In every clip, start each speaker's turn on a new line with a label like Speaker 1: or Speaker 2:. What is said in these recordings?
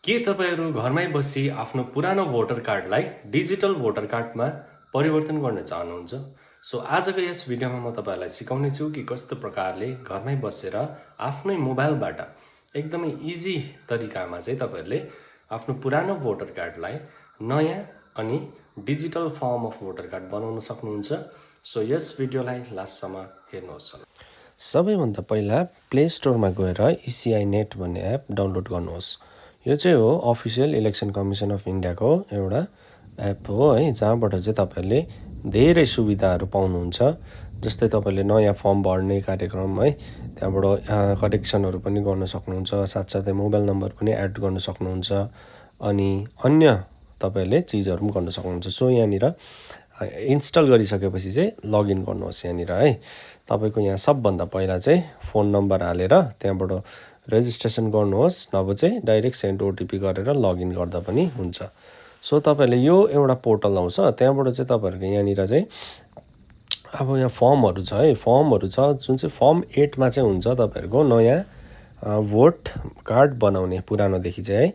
Speaker 1: के तपाईँहरू घरमै बसी आफ्नो पुरानो भोटर कार्डलाई डिजिटल भोटर कार्डमा परिवर्तन गर्न चाहनुहुन्छ? आजको यस भिडियोमा म तपाईँहरूलाई सिकाउने छु कि कस्तो प्रकारले घरमै बसेर आफ्नै मोबाइलबाट एकदमै इजी तरिकामा चाहिँ तपाईँहरूले आफ्नो पुरानो भोटर कार्डलाई नयाँ अनि digital form of voter card बनाउन सक्नुहुन्छ। यस भिडियोलाई लास्टसम्म हेर्नुहोस् होला। सबैभन्दा पहिला प्ले स्टोरमा गएर इसिआई नेट भन्ने एप डाउनलोड गर्नुहोस्। यो चाहिँ हो अफिसियल इलेक्सन कमिसन अफ इन्डियाको एउटा एप हो है, जहाँबाट चाहिँ तपाईँहरूले धेरै सुविधाहरू पाउनुहुन्छ। जस्तै तपाईँले नयाँ फर्म भर्ने कार्यक्रम है, त्यहाँबाट करेक्सनहरू पनि गर्न सक्नुहुन्छ, साथसाथै मोबाइल नम्बर पनि एड गर्न सक्नुहुन्छ, अनि अन्य तपाईँहरूले चिजहरू पनि गर्न सक्नुहुन्छ। यहाँनिर इन्स्टल गरिसकेपछि चाहिँ लगइन गर्नुहोस् यहाँनिर है। तपाईँको यहाँ सबभन्दा पहिला चाहिँ फोन नम्बर हालेर त्यहाँबाट रेजिस्ट्रेसन गर्नुहोस्, नभए चाहिँ डाइरेक्ट सेन्ड ओटिपी गरेर लगइन गर्दा पनि हुन्छ। तपाईँहरूले यो एउटा पोर्टल आउँछ, त्यहाँबाट चाहिँ तपाईँहरूको यहाँनिर चाहिँ अब यहाँ फर्महरू छ है, फर्महरू छ जुन चाहिँ फर्म 8मा चाहिँ हुन्छ तपाईँहरूको नयाँ भोट कार्ड बनाउने पुरानोदेखि चाहिँ है।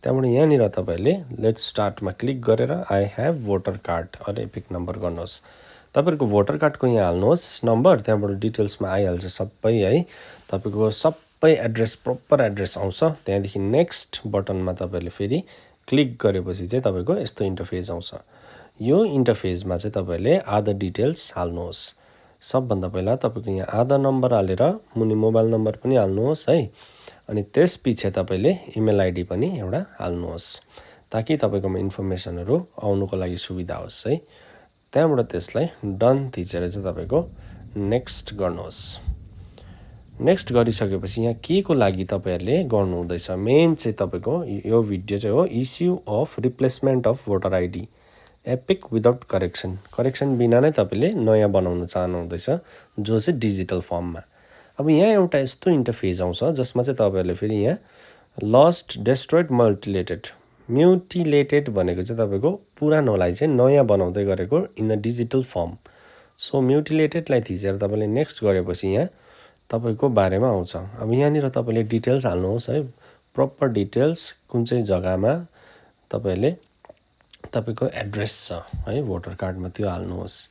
Speaker 1: त्यहाँबाट यहाँनिर तपाईँहरूले लेट्स स्टार्टमा क्लिक गरेर आई हेभ भोटर कार्ड अरे एपिक नम्बर गर्नुहोस्। तपाईँहरूको भोटर कार्डको यहाँ हाल्नुहोस् नम्बर, त्यहाँबाट डिटेल्समा आइहाल्छ सबै है। तपाईँको सबै एड्रेस प्रपर एड्रेस आउँछ। त्यहाँदेखि नेक्स्ट बटनमा तपाईँहरूले फेरि क्लिक गरेपछि चाहिँ तपाईँको यस्तो इन्टरफेस आउँछ। यो इन्टरफेसमा चाहिँ तपाईँहरूले आधार डिटेल्स हाल्नुहोस्। सबभन्दा पहिला तपाईँको यहाँ आधार नम्बर हालेर मुनि मोबाइल नम्बर पनि हाल्नुहोस् है, अनि त्यसपछि तपाईँले इमेल आइडी पनि एउटा हाल्नुहोस्, ताकि तपाईँकोमा इन्फर्मेसनहरू आउनुको लागि सुविधा होस् है। त्यहाँबाट त्यसलाई डन थिचेर चाहिँ तपाईँको नेक्स्ट गर्नुहोस्। नेक्स्ट गरिसकेपछि यहाँ के को लागि तपाईँहरूले गर्नु हुँदैछ, मेन चाहिँ तपाईँको यो भिडियो चाहिँ हो issue of replacement of voter ID epic without correction बिना नै तपाईँले नयाँ बनाउन चाहनुहुँदैछ, जो चाहिँ डिजिटल फर्ममा। अब यहाँ एउटा यस्तो इन्टरफेस आउँछ जसमा चाहिँ तपाईँहरूले फेरि यहाँ लस्ट डेस्ट्रोइड म्युटिलेटेड भनेको चाहिँ तपाईँको पुरानोलाई चाहिँ नयाँ बनाउँदै गरेको इन द डिजिटल फर्म। म्युटिलेटेडलाई थिचेर तपाईँले नेक्स्ट गरेपछि यहाँ तपाईँको बारेमा आउँछ। अब यहाँनिर तपाईँले डिटेल्स हाल्नुहोस् है, प्रपर डिटेल्स कुन चाहिँ जग्गामा तपाईँहरूले तपाईँको एड्रेस छ है भोटर कार्डमा त्यो हाल्नुहोस्।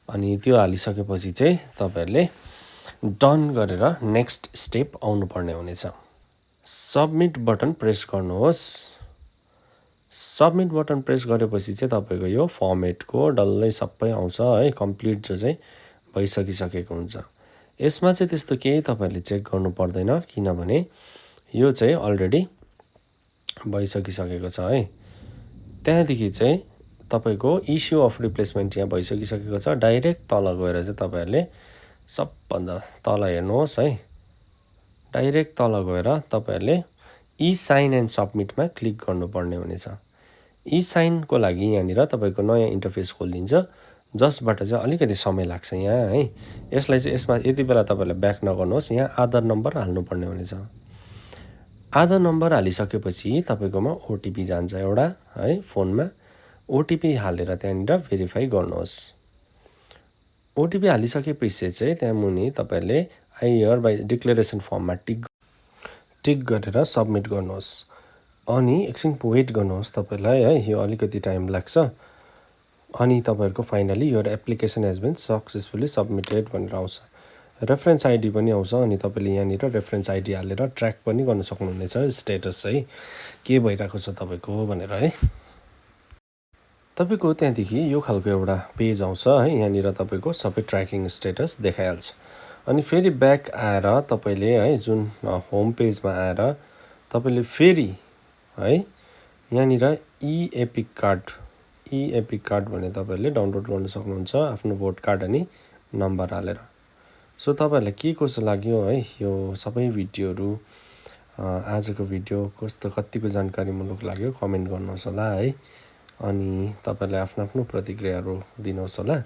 Speaker 1: अनि त्यो हालिसकेपछि चाहिँ तपाईँहरूले डन गरेर नेक्स्ट स्टेप आउनुपर्ने हुनेछ। सबमिट बटन प्रेस गर्नुहोस्। सबमिट बटन प्रेस गरेपछि चाहिँ तपाईँको यो फर्मेटको डल्लै सबै आउँछ है, कम्प्लिट जो चाहिँ भइसकिसकेको हुन्छ। यसमा चाहिँ त्यस्तो केही तपाईँहरूले चेक गर्नु पर्दैन, किनभने यो चाहिँ अलरेडी भइसकिसकेको छ है। त्यहाँदेखि चाहिँ तपाईँको इस्यु अफ रिप्लेसमेन्ट यहाँ भइसकिसकेको छ। डाइरेक्ट तल गएर चाहिँ तपाईँहरूले सबभन्दा तल हेर्नुहोस् है, डाइरेक्ट तल गएर तपाईँहरूले ई साइन एन्ड सबमिटमा क्लिक गर्नुपर्ने हुनेछ। ई साइनको लागि यहाँनिर तपाईँको नयाँ इन्टरफेस खोलिन्छ, जसबाट चाहिँ अलिकति समय लाग्छ यहाँ है। यसलाई चाहिँ यसमा यति बेला तपाईँहरूले ब्याक नगर्नुहोस्, यहाँ आधार नम्बर हाल्नुपर्ने हुनेछ। आधार नम्बर हालिसकेपछि तपाईँकोमा ओटिपी जान्छ एउटा है फोनमा। ओटिपी हालेर त्यहाँनिर भेरिफाई गर्नुहोस्। ओटिपी हालिसकेपछि चाहिँ त्यहाँ मुनि तपाईँहरूले आई हियर बाई डिक्लेरेसन फर्ममा टिक गरेर सबमिट गर्नुहोस्। अनि एकछिन वेट गर्नुहोस् तपाईँलाई है, यो अलिकति टाइम लाग्छ। अनि तपाईँहरूको फाइनली यो application has been successfully submitted भनेर आउँछ। रेफरेन्स आइडी पनि आउँछ, अनि तपाईँले यहाँनिर रेफरेन्स आइडी हालेर ट्र्याक पनि गर्न सक्नुहुनेछ स्टेटस है, के भइरहेको छ तपाईँको भनेर है। तपाईँको त्यहाँदेखि यो खालको एउटा पेज आउँछ है, यहाँनिर तपाईँको सबै ट्र्याकिङ स्टेटस देखाइहाल्छ। अनि फेरि ब्याक आएर तपाईँले है जुन होम पेजमा आएर तपाईँले फेरि है यहाँनिर ई एपिक कार्ड भने तपाईँहरूले डाउनलोड गर्न सक्नुहुन्छ आफ्नो भोट कार्ड अनि नम्बर हालेर। तपाईँहरूलाई के कसो लाग्यो है यो सबै भिडियोहरू, आजको भिडियो कतिको जानकारीमूलक लाग्यो कमेन्ट गर्नुहोस् होला है। अनि तपाईँहरूले आफ्नो प्रतिक्रियाहरू दिनुहोस् होला।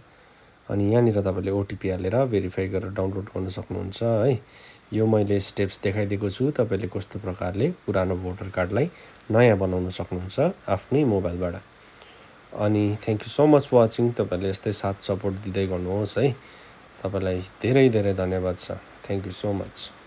Speaker 1: अनि यहाँनिर तपाईँले ओटिपी हालेर भेरिफाई गरेर डाउनलोड गर्न सक्नुहुन्छ है। यो मैले स्टेप्स देखाइदिएको छु, तपाईँले कस्तो प्रकारले पुरानो भोटर कार्डलाई नयाँ बनाउन सक्नुहुन्छ आफ्नै मोबाइलबाट। अनि thank you so much for watching. तपाईँहरूले यस्तै साथ सपोर्ट दिँदै गर्नुहोस् है। तपाईँलाई धेरै धेरै धन्यवाद छ। Thank you so much.